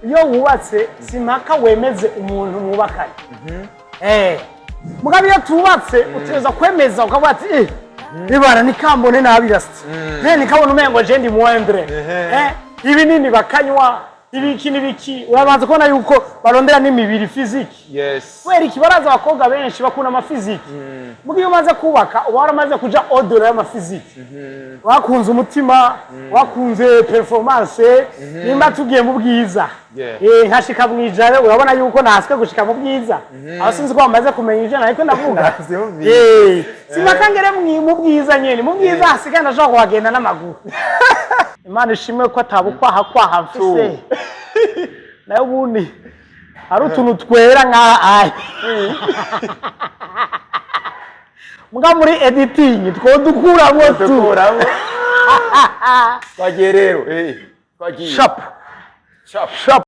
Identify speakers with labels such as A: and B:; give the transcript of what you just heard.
A: Iyo wubatse, si mpaka wemeze umuntu mwubakanye. Mugabo iyo tubatse, utegereza kwemeza, ukavuga ati: "Ibara nikambone nabi rasta, nikabona umengo je ndi moindre." Ibinini bakanywa, ibiki n'ibiki, urabanza kubona yuko barondera n'imibiri, physique. Kubera iki? Baraza abakobwa benshi bakunda amaphysique. Muga iyo umaze kubaka, uba waramaze kuja au-delà y'amaphysique, wakunze umutima, wakunze performance. Nimba tugiye mu bwiza, nkashika mwijana, urabona yuko naswe gushika mu bwiza. Aho sinzi ko bamaze kumenya ijana, ariko ndavuga.
B: Navyumvise.
A: Simpaka ngere mu bwiza nyene, mu bwiza hasigaye ndashobora kuhagenda n'amaguru. Imana ishimwe ko atabukwaha kwaha mfise, nayo ubundi hari utuntu twera nka ayi muga muri editing twodukuramwo tu.
B: Dukuramo. Twagiye rero, twagiye.
A: Shap.
B: Shap.
A: Shap.